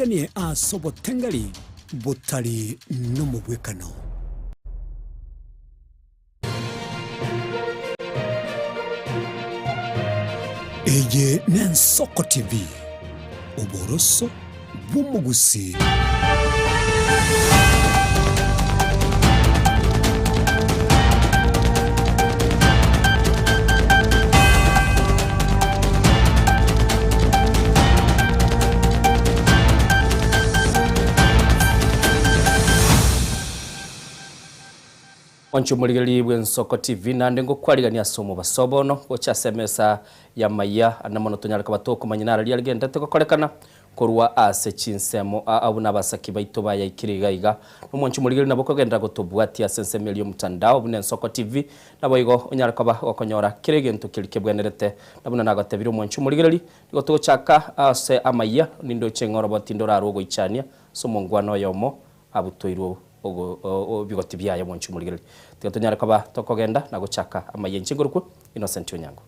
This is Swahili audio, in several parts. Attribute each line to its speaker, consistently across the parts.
Speaker 1: Tokoariganie ase obotengari botari nomobwekano. Eye n'Ensoko TV, oboroso bw'omogusi.
Speaker 2: Mwanche omorigereria bw'Ensoko TV naende ngokwarigania ase omobaso bono gocha ase emesa y'amaiya ande mono tonyare koba tokomanya naro riria rigenderete gokorekana korwa ase chinsemo aa buna abasaki baito bayaikire iga iga. Nomwanche omorigereria nabo okogenderera gotobwatia ase ensemo eria y'omotandao buna Ensoko TV naboigo onyare koba gokonyora kera egento keria kebwenerete. Na buna nagotebirie omwanche omorigereria nigo togochaka ase amaiya nindoche ng'a oroboti ndorarwe ogoichania ase omongwana oyomo abutoirwe ebigoti biaye omonche omorigereria. Tiga tonyare koba tokogenda na gochaka amayia inche nkorokwa Innocent Onyango.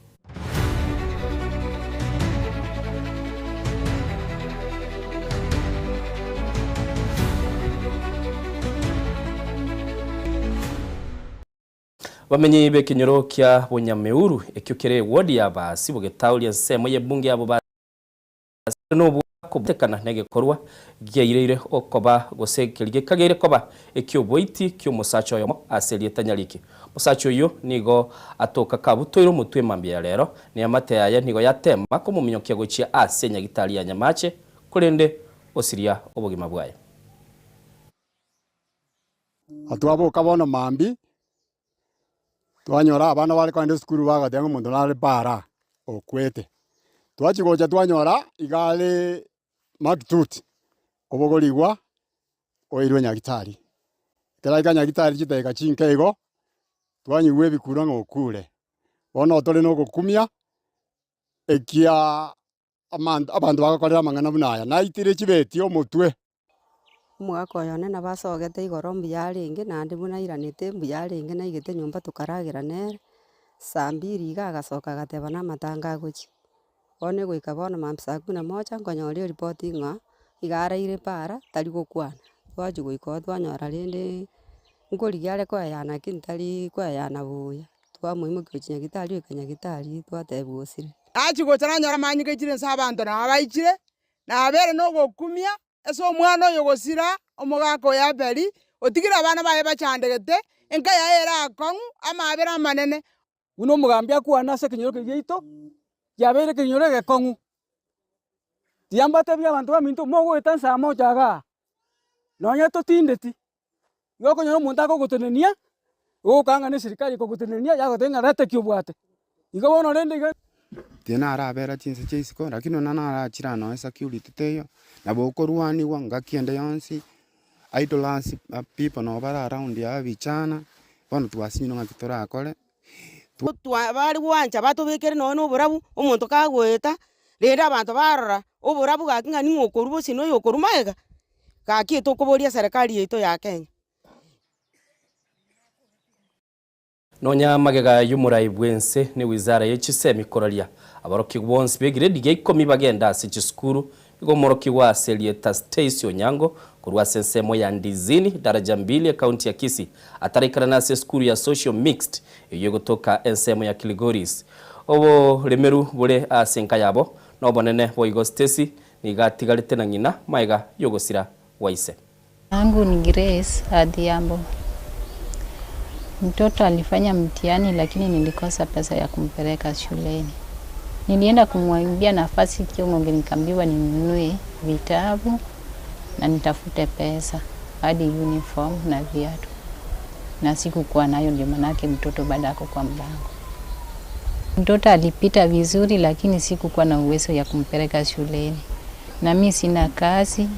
Speaker 2: Bamenyi b'ekenyoro kia Bonyameuru ekio kere ewodi ya Baasi bogetauria ensemo y'ebunge yabo ba Nobwa kobwatekana negekorwa giaireire okoba gose keria gekageire koba eki'oboiti ki'omosacha oyomo ase erieta Nyariki. Omosacha oyio nigo atoka kabutoire omotwe mambia ya rero, na eamate yaye nigo yatema komominyokia gochia ase enyagitari ya Nyamache, korende osiria obogima bwaye.
Speaker 3: Twaboka bono mambia, twanyora abana bare kogenda esukuru bagoteba ng'a omonto nare para okwete. Twachia gocha twanyora iga are makituti, obogorigwa oirwe nyagitari. Ekero aika nyagitari chidakika chinke igo, twanyigwa ebikuro ng'a okure. Bono tore na ogokumia ekiaa abanto bagokorera amang'ana buna aya, naitire chibeti omotwe.
Speaker 4: Omogaka oyo one nabo asogete igoro mbuya arenge naende buna airanete mbuya arenge naigete nyomba tokaragera nere, saa mbili iga agasoka agateba na amatanga agochia. Bono egoika bono mambia saa kumi na moja nkonyora eripoti ng'a iga araire para tari gokwana. Twachia goika oo twanyora rende nkorigia are koeyana lakini tari koeyana buya. Twamoimokia gochia nyagetari goika nyagetari twatebiwa osire.
Speaker 5: Nachia gocha nanyora amanyinga aichire nse abanto nabo baichire, nabere na ogokumia ase omwana oyo gosira omogaka oyo Abeli, otigire abana baye bachandegete, enka yaye ere akong'u, amabera amanene.
Speaker 6: Buna omogambi akwane ase ekenyoro keria giaito, kiabeire ekenyoro egekong'u. Tiga mbatebie abanto baminto, mogoeta nsa mocha igaa, nonye totindeti, igo okonyora omonto akogotenenia, ogokaa ng'a na eserikari ekogotenenia yagotebia ng'a reta eki obwate. Igo bono rende iga.
Speaker 7: Tiga narabera chinse chia isiko, lakini nonya narachire aa nonya security teiyo, nabo okorwaniwa ngaki ende yonsi, idlers people nabo bare around aa vijana, bono twasinyirwe ng'aki torakore.
Speaker 8: Bare gwancha batobekere nonya na oborabu, omonto kagoeta, rende abanto barora oborabu gaki ng'a ning'o okorwa bosio na oyo okorwa magega, gaki etokoboria eserekari yaito ya Kenya.
Speaker 2: Nonya magega y'omorai bw'ense ne wizara ye chisemi koraria aborokigwa bonsi b'egiredi gia ikomi bagende ase chisukuru, nigo omorokigwa ase erieta Stacy Onyango korwa ase ensemo ya Ndizini, Daraja Mbili, ekaunti ya Kisii, ataraikerana ase esukuru ya Social Mixed eyio egotoka ensemo ya Kilgoris. Oboremeru bore ase enka yabo nobonene boigo Stacy nigo atigarete na ng'ina magega y'ogosira gwa ise.
Speaker 9: Yangu ni Grace Adhiambo. Mtoto alifanya mtihani lakini nilikosa pesa ya kumpeleka shuleni. Nilienda kumwambia nafasi Kiongonge, nikaambiwa ninunue vitabu na nitafute pesa hadi uniform na viatu, na sikukuwa nayo, ndio manake mtoto bado ako kwa mlango. Mtoto alipita vizuri, lakini sikukuwa na uwezo ya kumpeleka shuleni, na mi sina kazi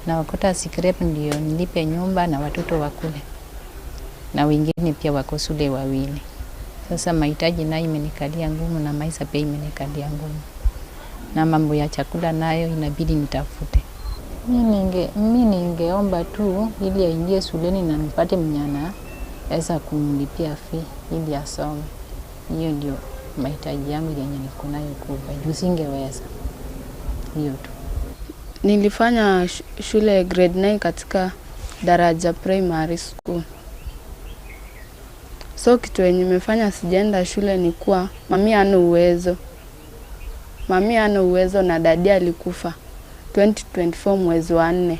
Speaker 9: naokota scrap ndio nilipe nyumba na watoto wakule, na wengine pia wako shule wawili. Sasa mahitaji nayo imenikalia ngumu na maisha pia imenikalia ngumu, na mambo ya chakula nayo inabidi nitafute. Mi ningeomba tu ili aingie shuleni na nipate mwenye anaweza kumlipia fee ili asome. Hiyo ndio mahitaji yangu yenye niko nayo kubwa, juu singeweza hiyo tu.
Speaker 10: Nilifanya shule grade 9 katika Daraja Primary School. So kitu yenye imefanya sijaenda shule ni kuwa mami hana uwezo. Mami hana uwezo na dadi alikufa 2024 mwezi wa 4.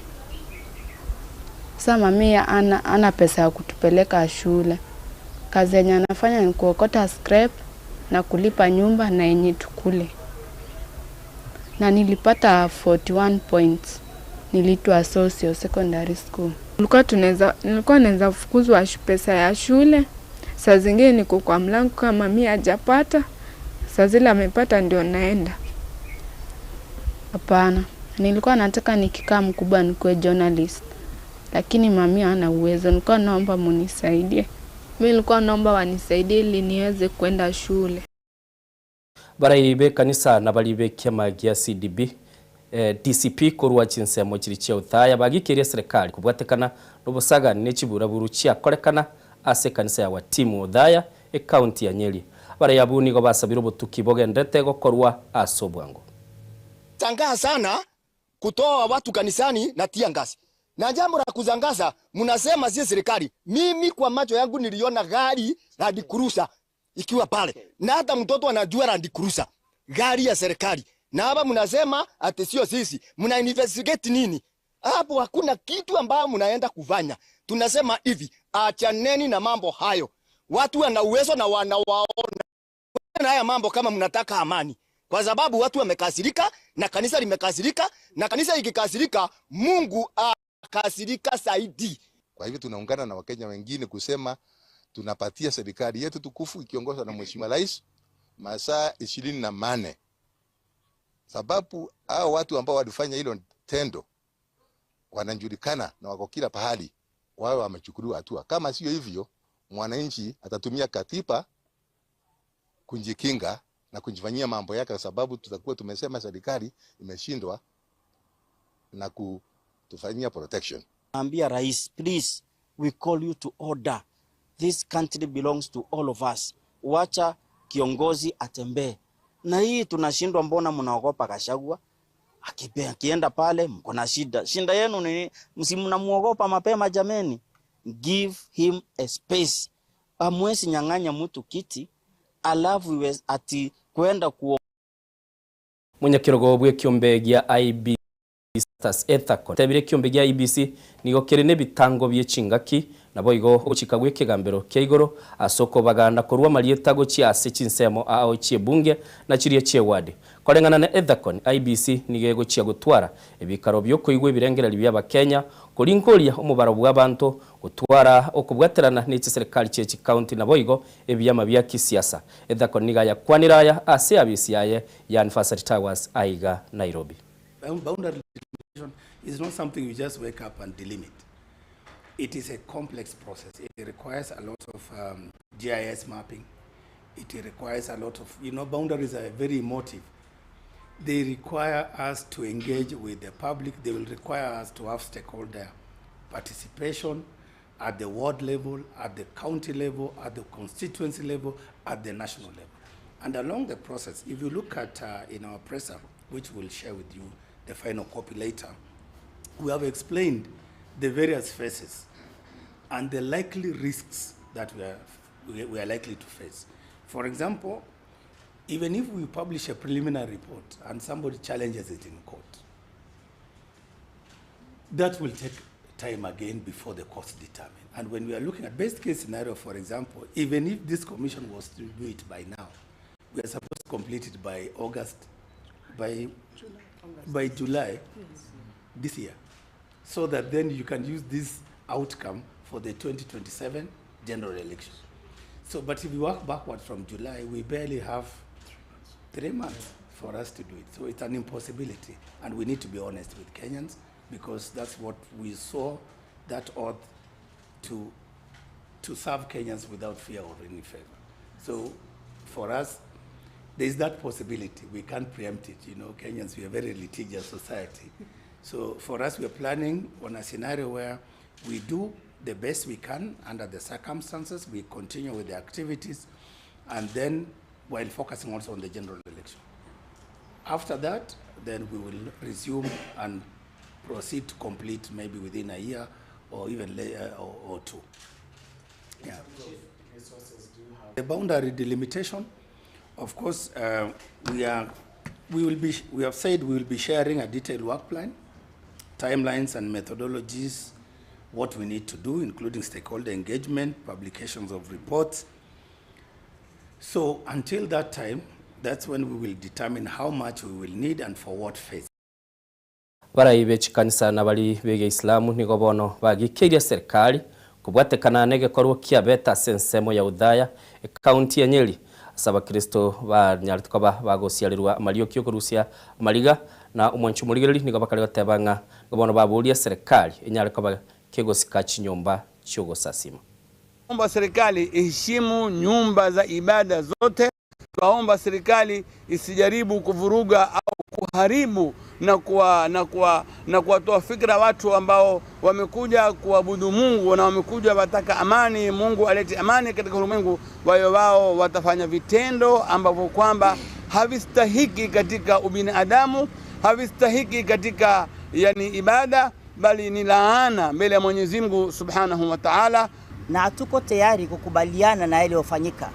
Speaker 10: Sasa mami ana pesa ya kutupeleka shule. Kazi yenye anafanya ni kuokota scrap na kulipa nyumba na yenye tukule. Na nilipata 41 points. Nilitwa Socio Secondary School.
Speaker 11: Nilikuwa naweza fukuzwa pesa ya shule. Saa zingine niko kwa mlango kama mami hajapata. Saa zile amepata ndio naenda.
Speaker 10: Hapana, nilikuwa nataka nikikaa mkubwa nikuwe journalist. Lakini mami hana uwezo. Nilikuwa naomba munisaidie.
Speaker 11: Mimi nilikuwa naomba wanisaidie ili niweze kwenda shule.
Speaker 2: Baraibe kanisa na balibe kiama gia CDB DCP korwa chinsemo chiri chia uthaya bagikiria serikali kubwatekana n'obusaga n'ekiburaburu chiakorekana ase kanisa ya watimu uthaya e county ya Nyeri. Barayabu nigo basabira obotuki bogendete gokorwa ase obwango.
Speaker 12: Tangaa sana kutoa watu kanisani na tia ngasi. Na jambo la kuzangaza mnasema si serikali. Mimi kwa macho yangu niliona gari Land Cruiser ikiwa pale. Na hata mtoto anajua Land Cruiser, gari ya serikali. Na hapa mnasema ati sio sisi. Mna investigate nini? Hapo hakuna kitu ambayo mnaenda kufanya. Tunasema hivi, achaneni na mambo hayo. Watu wana uwezo na wanawaona. Na haya mambo kama mnataka amani. Kwa sababu watu wamekasirika na kanisa limekasirika, na kanisa ikikasirika Mungu akasirika zaidi.
Speaker 13: Kwa hivyo tunaungana na Wakenya wengine kusema tunapatia serikali yetu tukufu ikiongozwa na Mheshimiwa Rais masaa 24. Sababu hao watu ambao walifanya hilo tendo wanajulikana na wako kila pahali, wao wamechukuliwa hatua. Kama sio hivyo, mwananchi atatumia katiba kujikinga na kujifanyia mambo yake, kwa sababu tutakuwa tumesema serikali imeshindwa na kutufanyia protection.
Speaker 14: Ambia Rais, please, we call you to order. This country belongs to all of us. Wacha kiongozi atembee. Na hii tunashindwa, mbona mnaogopa Gachagua? Akienda pale mko na shida. Shinda yenu ni msimuogopa mapema jameni. Give him a space. Hamwezi nyang'anya mtu kiti alafu ati kwenda ku
Speaker 2: Munyakirogo bwe kiombe gia IB Stars Ethacon tebire kiombe gia IBC nigo kiri nebitango byechingaki nabo igo gochikagwe kigambero kia igoro asoko baganda korwa marieta gochi ase chinsemo ao chie bunge na chirie chie ward korengana na Ethacon IBC nige gochia gutwara ebikaro byo koigwe ebirengereri bya Bakenya korinkoria omubaro bwa bantu gutwara okubwaterana n'echi serikali chechi county nabo igo ebyama bya kisiasa. Ethacon niga yakwaniraya ase abisi yaye ya Anniversary Towers aiga Nairobi.
Speaker 15: Boundary delimitation is not something you just wake up and delimit. It is a complex process. It requires a lot of GIS mapping. It requires a lot of, boundaries are very emotive. They require us to engage with the public. They will require us to have stakeholder participation at the ward level, at the county level, at the constituency level, at the national level. And along the process, if you look at in our presser, which we'll share with you the final copy later, we have explained the various phases and the likely risks that we are likely to face. For example, even if we publish a preliminary report and somebody challenges it in court, that will take time again before the courts determine. And when we are looking at best case scenario, for example, even if this commission was to do it by now, we are supposed to complete it by August, by July this year, so that then you can use this outcome for the 2027 general election. So, but if we work backward from July, we barely have 3 months for us to do it. So it's an impossibility, and we need to be honest with Kenyans, because that's what we saw that ought to serve Kenyans without fear or any favor. So for us, there's that possibility. We can't preempt it. You know, Kenyans, we are a very litigious society. So for us, we're planning on a scenario where we do the best we can under the circumstances, we continue with the activities, and then while focusing also on the general election. After that, then we will resume and proceed to complete maybe within a year or even or two. Yeah. The boundary delimitation, of course, we have said we will be sharing a detailed work plan, timelines and methodologies, what we need to do, including stakeholder engagement, publications of reports. So until that time, that's when we will determine how much we will need and for what phase.
Speaker 2: Baraibe chikanisa na bali bege Islamu nigo bono bagikeria serikali kubwatekana negekorwo kia beta sensemo ya Uthaya county ya Nyeri asaba Kristo ba nyarituka bagosiarirwa mariokio kurusia mariga na omwanchu murigereri nigo bakari gotebanga bono baburia serikali inyariko kegosika chinyomba chogosasima.
Speaker 16: Omba serikali iheshimu nyumba za ibada zote. Tuomba serikali isijaribu kuvuruga au kuharibu na kuwatoa fikra watu ambao wamekuja kuabudu Mungu na wamekuja wataka amani, Mungu alete amani katika ulimwengu. Wao wao watafanya vitendo ambavyo kwamba havistahiki katika ubinadamu, havistahiki katika yani ibada, bali ni laana mbele ya Mwenyezi Mungu Subhanahu wa Ta'ala.
Speaker 17: Na tuko tayari kukubaliana na yale yaliyofanyika,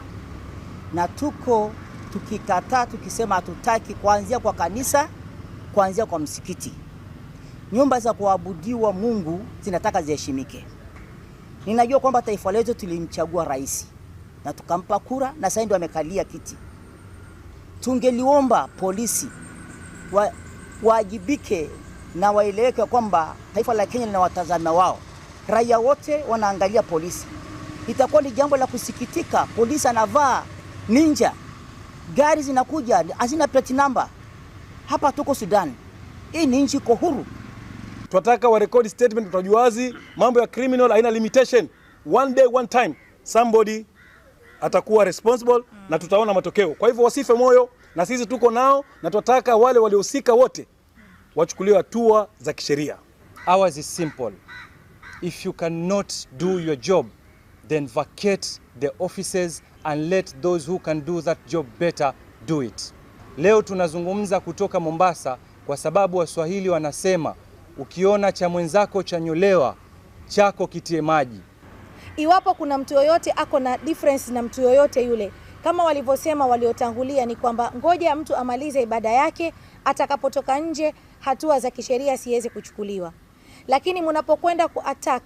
Speaker 17: na tuko tukikataa tukisema hatutaki, kuanzia kwa kanisa, kuanzia kwa msikiti. Nyumba za kuabudiwa Mungu zinataka ziheshimike. Ninajua kwamba taifa letu tulimchagua rais na tukampa kura na sasa ndio amekalia kiti. Tungeliomba polisi waajibike na waeleweke kwamba taifa la Kenya lina watazama wao. Raia wote wanaangalia polisi. Itakuwa ni jambo la kusikitika, polisi anavaa ninja, gari zinakuja hazina plate number. Hapa tuko Sudan. Hii ni nchi iko huru.
Speaker 18: Tunataka wa record statement, tutajuazi mambo ya criminal haina limitation. One day one time somebody atakuwa responsible na tutaona matokeo. Kwa hivyo wasife moyo, na sisi tuko nao na tunataka wale waliohusika wote wachukuliwe hatua za kisheria.
Speaker 19: Ours is simple. If you cannot do your job, then vacate the offices and let those who can do that job better do it. Leo tunazungumza kutoka Mombasa kwa sababu Waswahili wanasema ukiona cha mwenzako chanyolewa, chako kitie maji.
Speaker 20: Iwapo kuna mtu yoyote ako na difference na mtu yoyote yule, kama walivyosema waliotangulia, ni kwamba ngoja mtu amalize ibada yake, atakapotoka nje hatua za kisheria siweze kuchukuliwa. Lakini mnapokwenda ku attack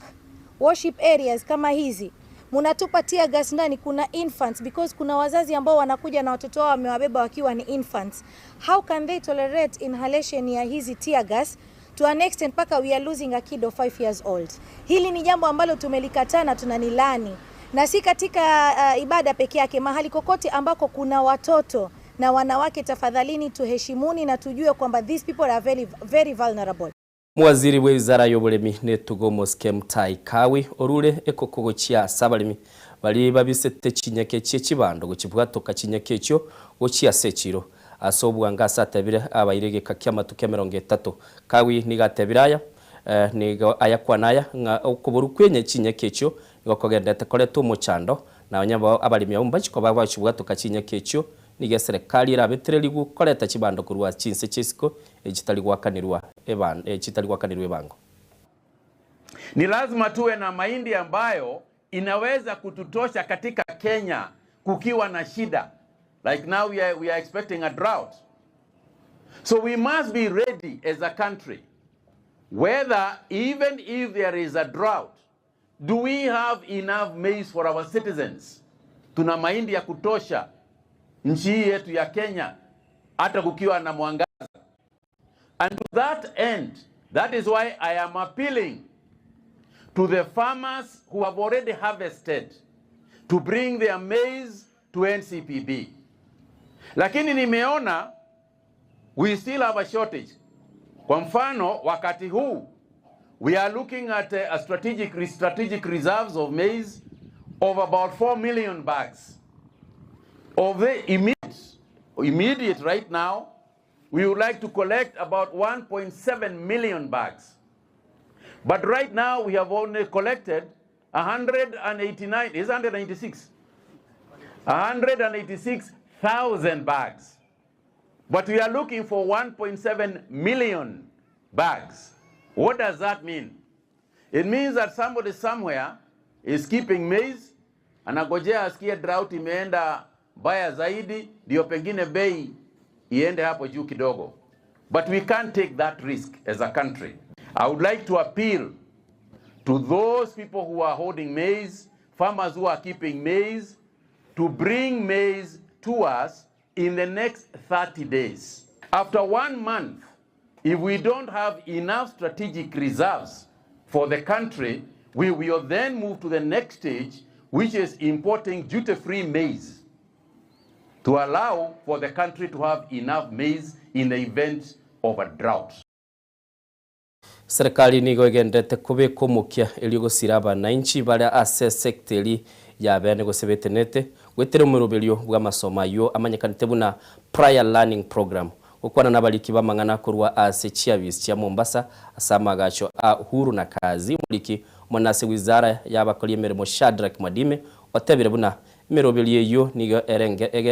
Speaker 20: worship areas kama hizi, mnatupa tear gas ndani, kuna infants, because kuna wazazi ambao wanakuja na watoto wao wamewabeba wakiwa ni infants. How can they tolerate inhalation ya hizi tear gas to an extent mpaka we are losing a kid of 5 years old? Hili ni jambo ambalo tumelikataa na tunanilani. Na si katika ibada peke yake, mahali kokote ambako kuna watoto na wanawake, tafadhalini tuheshimuni na tujue kwamba these people are very, very vulnerable.
Speaker 2: Mwaziri wa wizara y'obulemi netugo Mosque Mutahi Kagwe orure ekokogo chia sabalimi bali babisete chinyeke chie chibando gochibwatoka chinyeke ekyo gochia sechiro asobwa ngasa tabire abairege kakia matuke 30 Kagwe nigatebiraya nigo ayakwanaya nga okuburu kwenye chinyeke ekyo gokogendete koleto muchando na nyabo abalimi ombachiko babachibwatoka chinyeke ekyo niga serikali rabetereri gukoreta chibando kurwa chinse chisiko echitali gwakanirwa echitali gwakanirwa ebango.
Speaker 21: Ni lazima tuwe na mahindi ambayo inaweza kututosha katika Kenya kukiwa na shida. Like now we are expecting a drought. So we must be ready as a country. Whether even if there is a drought, do we have enough maize for our citizens? Tuna mahindi ya kutosha nchi yetu ya Kenya hata kukiwa na mwangaza. And to that end, that is why I am appealing to the farmers who have already harvested to bring their maize to NCPB. Lakini nimeona we still have a shortage. Kwa mfano wakati huu we are looking at a strategic reserves of maize of about 4 million bags. Of the immediate right now, we would like to collect about 1.7 million bags. But right now we have only collected 189, is 196? 186,000 bags. But we are looking for 1.7 million bags. What does that mean? It means that somebody somewhere is keeping maize, anagojea asikie drought imeenda mbaya zaidi, ndio pengine bei iende hapo juu kidogo. But we can't take that risk as a country. I would like to appeal to those people who are holding maize, farmers who are keeping maize, to bring maize to us in the next 30 days. After 1 month, if we don't have enough strategic reserves for the country, we will then move to the next stage, which is importing duty-free maize to allow for the country to have enough maize in the event of a drought.
Speaker 2: Serikali nigo igendete kubikomokia eligosira abananchi baria ase sekteri ya bene gosebetenete gwetere omuroberio bwa masomo ayo amanyekanete buna prior learning program gokwana nabaliki bamang'ana korwa ase chiabisi chia Mombasa asamagacho a Uhuru na kazi muliki mwanase wizara y'abakori emirimo Shadrack Mwadime otebire buna emiroberio eyo nigo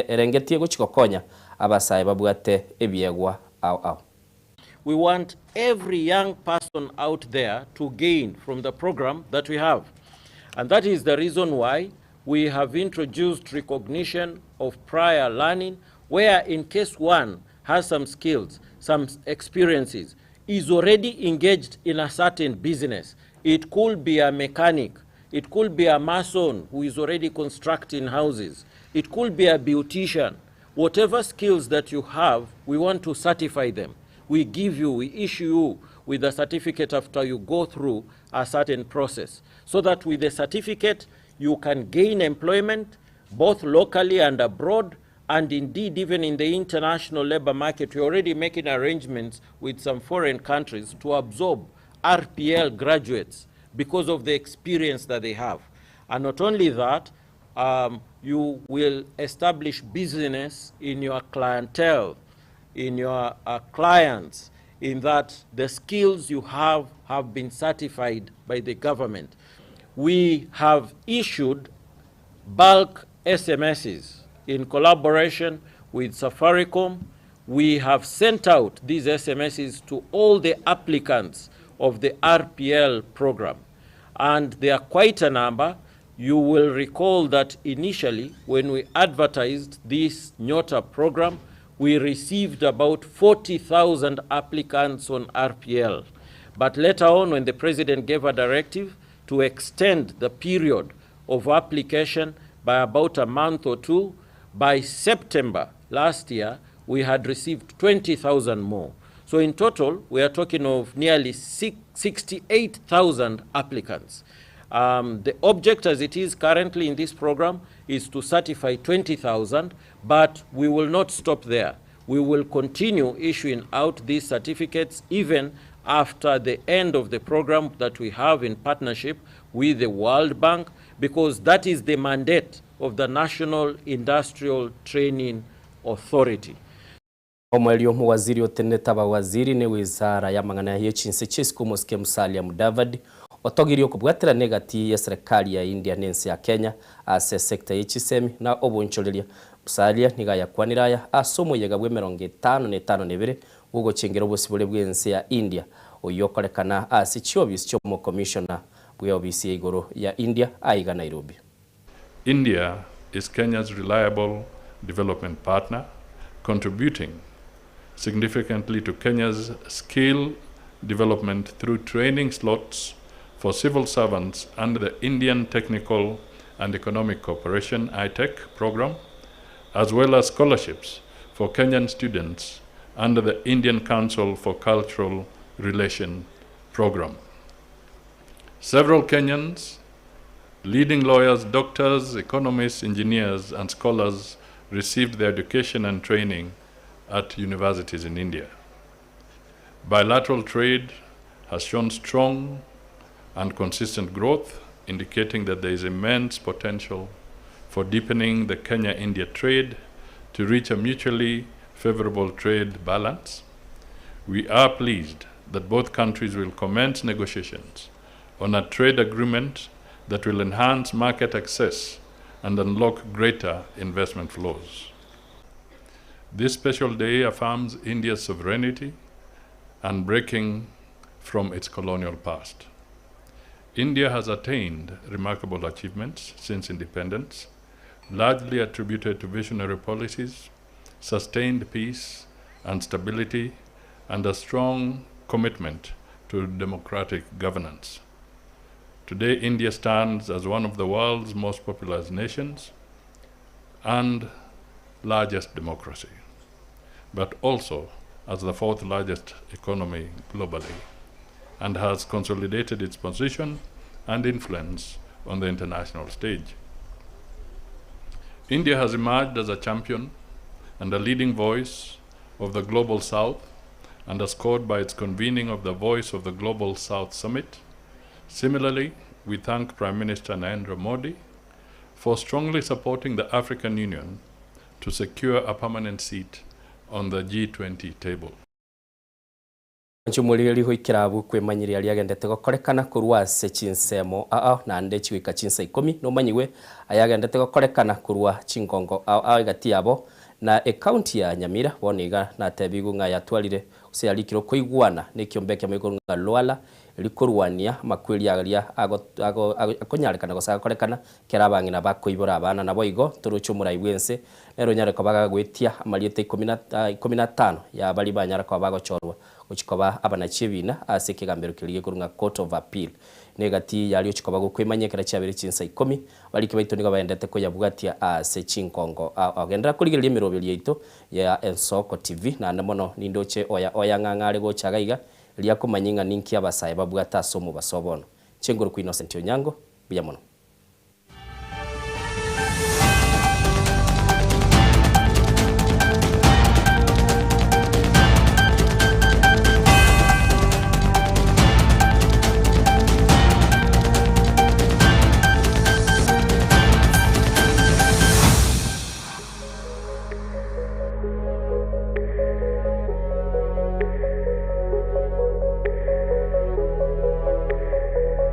Speaker 2: erengetie gochikokonya abasae babwate ebiegwa au au.
Speaker 1: We want every young person out there to gain from the program that we have. And that is the reason why we have introduced recognition of prior learning, where in case one has some skills, some experiences, is already engaged in a certain business. It could be a mechanic, it could be a mason who is already constructing houses, it could be a beautician. Whatever skills that you have, we want to certify them. We give you, we issue you with a certificate after you go through a certain process, so that with the certificate, you can gain employment both locally and abroad, and indeed even in the international labor market. We're already making arrangements with some foreign countries to absorb RPL graduates because of the experience that they have. And not only that, you will establish business in your clientele, in your clients, in that the skills you have been certified by the government. We have issued bulk SMSs in collaboration with Safaricom. We have sent out these SMSs to all the applicants of the RPL program, and they are quite a number. You will recall that initially when we advertised this Nyota program, we received about 40,000 applicants on RPL. But later on, when the president gave a directive to extend the period of application by about a month or two, by September last year, we had received 20,000 more. So in total, we are talking of nearly 68,000 applicants. The object as it is currently in this program is to certify 20,000, but we will not stop there. We will continue issuing out these certificates even after the end of the program that we have in partnership with the World Bank, because that is the mandate of the National Industrial Training Authority.
Speaker 2: Omwelio muwaziri oteneta bawaziri ne wizara ya mang'ana ya chinse chisiko Mosike Musalia Mudavadi otogirio kubwatira negati ya serikali ya India nensi ya Kenya ase sekta y'echisemi na obuncholeria. Musalia niga yakwaniraya asomo yega bwe 52 ugochengera obusibole bwensi ya India oyokorekana ase chiobisi chomo commissioner bwe obisi igoro ya India aiga Nairobi.
Speaker 22: India is Kenya's reliable development partner, contributing significantly to Kenya's skill development through training slots for civil servants under the Indian Technical and Economic Cooperation ITEC program, as well as scholarships for Kenyan students under the Indian Council for Cultural Relation program. Several Kenyans, leading lawyers, doctors, economists, engineers, and scholars received their education and training at universities in India. Bilateral trade has shown strong and consistent growth, indicating that there is immense potential for deepening the Kenya-India trade to reach a mutually favorable trade balance. We are pleased that both countries will commence negotiations on a trade agreement that will enhance market access and unlock greater investment flows. This special day affirms India's sovereignty and breaking from its colonial past. India has attained remarkable achievements since independence, largely attributed to visionary policies, sustained peace and stability, and a strong commitment to democratic governance. Today, India stands as one of the world's most populous nations and largest democracy, but also as the fourth largest economy globally, and has consolidated its position and influence on the international stage. India has emerged as a champion and a leading voice of the Global South, underscored by its convening of the Voice of the Global South Summit. Similarly, we thank Prime Minister Narendra Modi for strongly supporting the African Union to secure a permanent seat on the G20 table.
Speaker 2: Nchumuriri hoikirabu kwemanyiria riagendete gokorekana kurwa ase chinsemo ao nande chiwika chinsa 10 nomanyiwe ayagendete gokorekana kurwa chingongo ao igati yabo na ekaunti ya Nyamira boniga na tebigu nga yatwarire use yarikiro koigwana nekiombeke mwikuru nga Lwala likorwania makweli aria akonyarekana gosakorekana kera bangina bakoibora abana nabo igo turucho muraibwense nero nyareko bagagwetia amaliete 15 ya bali banyarako bagochorwa uchikoba abanachibina ase kigambero kilige kurunga Court of Appeal negati yali uchikoba gokwemanyekera chabere chinsa 10 bali kibaito nigo baendete ko yabwatia ase chinkongo agendera kuligeria emiroberi yaito ya Ensoko TV na namono nindoche oya oya ng'ang'are gochaga iga lya kumanyinga ninki abasaye babwata somo basobono chenguru ku Innocent Onyango biyamono.